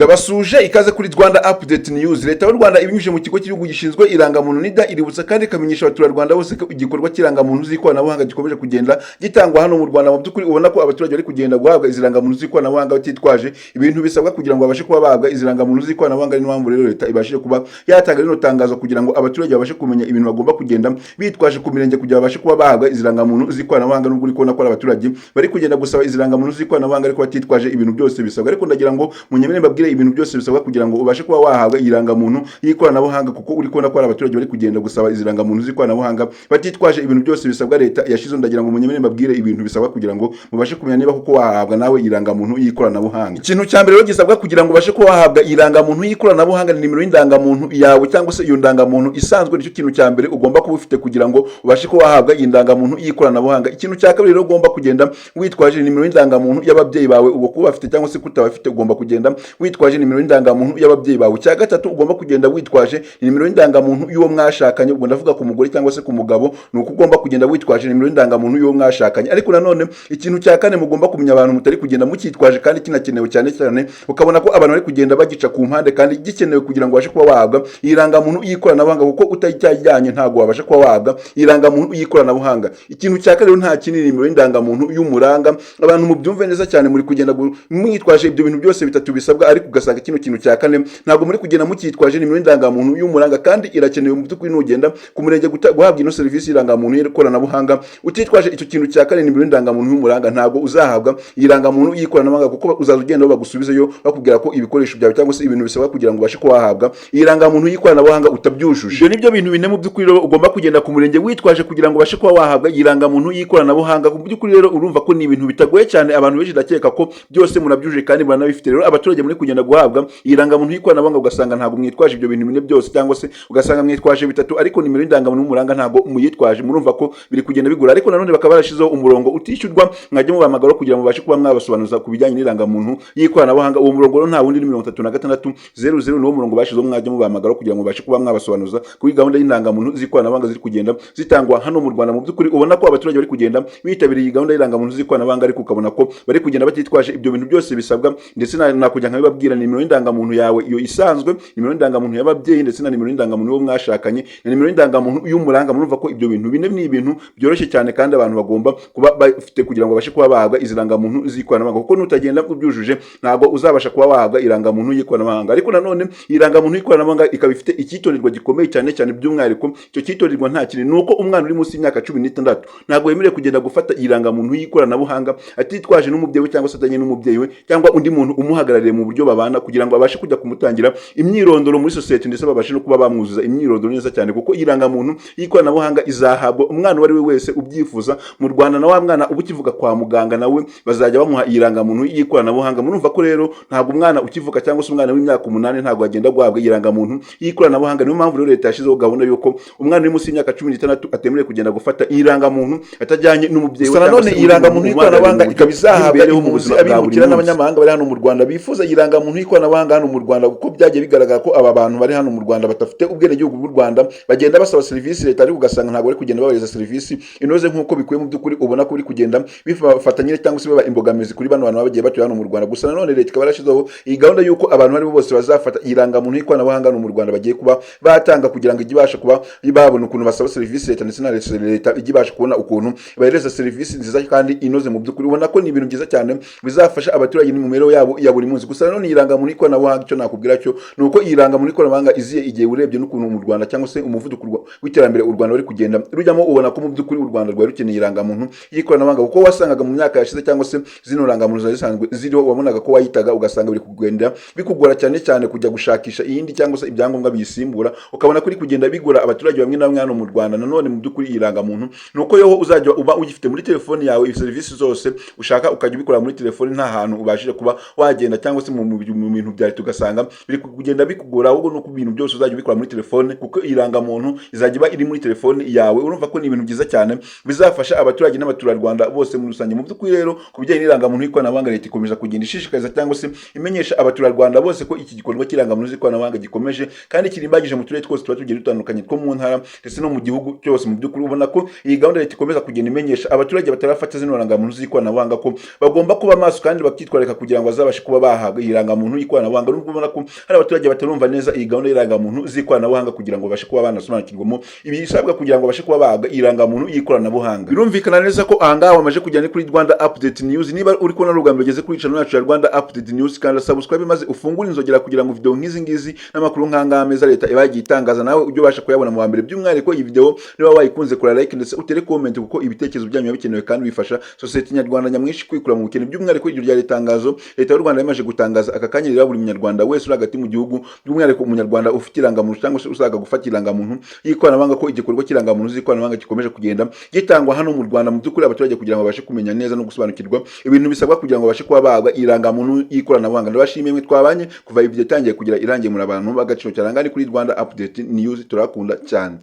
Ndabasuhuje, ikaze kuri Rwanda Update News. Leta y'u Rwanda ibinyujije mu kigo cy'igihugu gishinzwe irangamuntu NIDA iributsa kandi ikamenyesha abaturarwanda bose ko igikorwa cy'irangamuntu z'ikoranabuhanga gikomeje kugenda gitangwa hano mu Rwanda. Mu by'ukuri ubona ko abaturage bari kugenda guhabwa izi rangamuntu z'ikoranabuhanga batitwaje ibintu bisabwa kugira ngo babashe kuba bahabwa izi rangamuntu z'ikoranabuhanga. Niyo mpamvu rero leta ibashije kuba yatanga rino tangazo kugira ngo abaturage babashe kumenya ibintu bagomba kugenda bitwaje ku mirenge kugira babashe kuba bahabwa izi rangamuntu z'ikoranabuhanga. Nubwo uri kubona ko ari abaturage bari kugenda gusaba izi rangamuntu z'ikoranabuhanga ariko batitwaje ibintu byose bisabwa, ariko ndagira ngo munyemere mbabwire ibintu byose bisabwa kugira ngo ubashe kuba wahabwa irangamuntu y'ikoranabuhanga, kuko uri kubona ko hari abaturage bari kugenda gusaba izi rangamuntu z'ikoranabuhanga batitwaje ibintu byose bisabwa leta yashizeho. Ndagira ngo munyemere mbabwire ibintu bisabwa kugira ngo mubashe kumenya niba koko wahabwa nawe irangamuntu y'ikoranabuhanga. Ikintu cya mbere rero gisabwa kugira ngo ubashe kuba wahabwa irangamuntu y'ikoranabuhanga ni nimero y'indangamuntu yawe cyangwa se iyo ndangamuntu isanzwe. Nicyo kintu cya mbere ugomba kuba ufite kugira ngo ubashe kuba wahabwa iyi ndangamuntu y'ikoranabuhanga. Ikintu cya kabiri rero ugomba kugenda witwaje ni nimero y'indangamuntu y'ababyeyi bawe, ubwo kuba bafite cyangwa se kutabafite, ugomba kugenda witwaje nimero y'indangamuntu y'ababyeyi bawe. Icya gatatu ugomba kugenda witwaje ni nimero y'indangamuntu y'uwo mwashakanye, ubwo ndavuga ku mugore cyangwa se ku mugabo, ni uko ugomba kugenda witwaje nimero y'indangamuntu y'uwo mwashakanye. Ariko nanone ikintu cya kane mugomba kumenya, abantu mutari kugenda mucyitwaje kandi kinakenewe cyane cyane, ukabona ko abantu bari kugenda bagica ku mpande kandi gikenewe kugira ngo ubashe kuba wahabwa irangamuntu y'ikoranabuhanga, kuko utacyajyanye ntabwo wabasha kuba wahabwa irangamuntu y'ikoranabuhanga. Ikintu cya kane rero nta kindi, nimero y'indangamuntu y'umuranga. Abantu mubyumve neza cyane, muri kugenda mwitwaje ibyo bintu byose bitatu bisabwa, ariko ugasanga kino kintu cya kane ntabwo muri kugenda mucyitwaje, nimero y'indangamuntu y'umuranga, kandi irakenewe mu by'ukuri. Nugenda ku murenge guhabwa ino serivisi y'irangamuntu y'ikoranabuhanga utitwaje icyo kintu cya kane, nimero y'indangamuntu y'umuranga, ntabwo uzahabwa irangamuntu y'ikoranabuhanga, kuko uzaza ugenda bagusubizeyo bakubwira ko ibikoresho byawe cyangwa se ibintu bisabwa kugira ngo ubashe kuba wahabwa irangamuntu y'ikoranabuhanga utabyujuje. Ibyo nibyo bintu bine mu by'ukuri rero ugomba kugenda ku murenge witwaje kugira ngo ubashe kuba wahabwa irangamuntu y'ikoranabuhanga. Mu by'ukuri rero urumva ko ni ibintu bitagoye cyane. Abantu benshi ndakeka ko byose murabyujuje kandi muranabifite. Rero abaturage muri kugenda guhabwa irangamuntu y'ikoranabuhanga ugasanga ntabwo mwitwaje ibyo bintu bine byose, cyangwa se ugasanga mwitwaje bitatu ariko nimero y'indangamuntu y'umuranga ntabwo muyitwaje, murumva ko biri kugenda bigura. Ariko nanone bakaba barashyizeho umurongo utishyurwa mwajya mubahamagara kugira ngo mubashe kuba mwabasobanuza ku bijyanye n'irangamuntu y'ikoranabuhanga. Uwo murongo rero nta wundi, ni 3600, niwo murongo bashyizeho mwajya mubahamagara kugira ngo mubashe kuba mwabasobanuza kuri gahunda y'indangamuntu z'ikoranabuhanga ziri kugenda zitangwa hano mu Rwanda. Mu by'ukuri ubona ko abaturage bari kugenda bitabiriye iyi gahunda y'indangamuntu z'ikoranabuhanga, ariko ukabona ko bari kugenda batitwaje ibyo bintu byose bisabwa. Ndetse nakujya nkabibabwira: nimero y'indangamuntu yawe iyo isanzwe, nimero y'indangamuntu y'ababyeyi, ndetse na nimero y'indangamuntu y'uwo mwashakanye, na nimero y'indangamuntu y'umuranga. Murumva ko ibyo bintu bine ni ibintu byoroshye cyane kandi abantu bagomba kuba bafite kugira ngo babashe kuba bahabwa izi rangamuntu z'ikoranabuhanga, kuko nutagenda ubyujuje ntabwo uzabasha kuba wahabwa irangamuntu y'ikoranabuhanga. Ariko nanone irangamuntu y'ikoranabuhanga ikaba ifite icyitonderwa gikomeye cyane cyane. By'umwihariko icyo cyitonderwa nta kintu, ni uko umwana uri munsi y'imyaka 16 ntabwo wemerewe kugenda gufata irangamuntu y'ikoranabuhanga atitwaje n'umubyeyi we, cyangwa se atajyanye n'umubyeyi we cyangwa undi muntu umuhagarariye mu buryo babana, kugira ngo abashe kujya kumutangira imyirondoro muri sosiyete, ndetse babashe no kuba bamwuzuza imyirondoro neza cyane, kuko irangamuntu y'ikoranabuhanga izahabwa umwana uwo ari we wese ubyifuza mu Rwanda. Na wa mwana uba ukivuka kwa muganga nawe bazajya bamuha irangamuntu y'ikoranabuhanga. Murumva ko rero ntabwo umwana ukivuka cyangwa se umwana w'imyaka 8 ntabwo agenda guhabwa irangamuntu y'ikoranabuhanga. Niyo mpamvu rero leta yashyizeho gahunda y'uko umwana uri munsi y'imyaka 16 atemerewe kugenda gufata irangamuntu atajyanye n'umubyeyi we. Gusa cyangwa nanone se undi irangamuntu muntu y'ikoranabuhanga umuhagarariye mu ikaba buryo izahabwa bw'imibereho mu impunzi, buzima bwa buri abimukira munsi. n'abanyamahanga bari hano mu Rwanda bifuza irangamuntu y'ikoranabuhanga hano mu Rwanda, kuko byagiye bigaragara ko aba bantu bari hano mu Rwanda badafite ubwenegihugu bw'u Rwanda bagenda basaba serivisi leta, ariko ugasanga ntabwo bari kugenda babahereza serivisi inoze nk'uko bikwiye. Mu by'ukuri ubona ko biri kugenda bifata nyine cyangwa se biba imbogamizi kuri bano bantu baba bagiye batuye hano mu Rwanda. Gusa nanone leta ikaba yarashyizeho iyi gahunda y'uko abantu aribo bose bazafata irangamuntu y'ikoranabuhanga hano mu Rwanda bagiye kuba batanga kugira ngo ijye ibasha kuba babona ukuntu basaba serivisi leta, ndetse na leta ijye ibasha kubona ukuntu bahereza serivisi nziza kandi inoze. Mu by'ukuri ubona ko ni ibintu byiza cyane bizafasha abaturage mu mibereho yabo ya buri munsi. Gusa nanone irangamuntu y'ikoranabuhanga, icyo nakubwira cyo ni uko iyi rangamuntu y'ikoranabuhanga iziye igihe. Urebye n'ukuntu mu Rwanda cyangwa se umuvuduko w'iterambere u Rwanda ruri kugenda rujyamo, ubona ko mu by'ukuri u Rwanda rwari rukeneye irangamuntu y'ikoranabuhanga, kuko wasangaga mu myaka yashize cyangwa se zino rangamuntu zari zisanzwe ziriho, wabonaga ko wayitaga ugasanga biri kugenda bikugora cyane cyane kujya gushakisha iyindi cyangwa se ibyangombwa biyisimbura, ukabona ko iri kugenda bigora abaturage bamwe na bamwe hano mu Rwanda. Nanone mu by'ukuri iyi rangamuntu ni uko yoho uzajya uba uyifite muri telefoni yawe, serivisi zose ushaka ukajya ubikora muri telefoni, nta hantu ubashije kuba wagenda cyangwa se mu bintu bya leta ugasanga biri kugenda bikugora, ahubwo nuko ibintu byose uzajya ubikora muri telefone, kuko irangamuntu izajya iba iri muri telefone yawe. Urumva ko ni ibintu byiza cyane bizafasha abaturage n'abaturarwanda bose muri rusange. Mu by'ukuri rero ku bijyanye n'irangamuntu y'ikoranabuhanga, leta ikomeza kugenda ishishikariza cyangwa se imenyesha abaturarwanda bose ko iki gikorwa cy'irangamuntu z'ikoranabuhanga gikomeje kandi kirimbagije mu turere twose tuba tugiye dutandukanye two mu ntara ndetse no mu gihugu cyose. Mu by'ukuri ubona ko iyi gahunda leta ikomeza kugenda imenyesha abaturage batarafata zino rangamuntu z'ikoranabuhanga ko bagomba kuba maso kandi bakitwararika kugira ngo bazabashe kuba bahabwa iyi rangamuntu. irangamuntu y'ikoranabuhanga, nubwo ubona ko hari abaturage batarumva neza iyi gahunda y'irangamuntu z'ikoranabuhanga kugira ngo babashe kuba banasobanukirwamo ibisabwa kugira ngo babashe kuba bahabwa irangamuntu y'ikoranabuhanga. Birumvikana neza ko ahangaha wamaze kujya ni kuri Rwanda Update News. Niba uri kubona ari ubwa mbere ugeze kuri channel yacu ya Rwanda Update News, kanda subscribe maze ufungure inzogera kugira ngo video nk'izi ngizi n'amakuru nk'ahangaha meza leta iba yagiye itangaza, nawe ujye ubasha kuyabona mu wa mbere. By'umwihariko iyi video niba wayikunze, kora like ndetse utere comment, kuko ibitekerezo byanyu biba bikenewe kandi bifasha sosiyete nyarwanda nyamwinshi kwikura mu bukene. By'umwihariko iryo ryari itangazo leta y'u Rwanda yamaze gutangaza aka kanya rero buri munyarwanda wese uri hagati mu gihugu, by'umwihariko umunyarwanda ufite irangamuntu cyangwa se ushaka gufata irangamuntu y'ikoranabuhanga, ko igikorwa cy'irangamuntu z'ikoranabuhanga gikomeje kugenda gitangwa hano mu Rwanda. Mu by'ukuri abaturage kugira ngo babashe kumenya neza no gusobanukirwa ibintu bisabwa kugira ngo babashe kuba bahabwa irangamuntu y'ikoranabuhanga. Ndabashimiye mwe twabanye kuva iyi video itangiye kugira irangiye, muri abantu b'agaciro cyane. Aha ngaha ni kuri Rwanda Update News, turakunda cyane.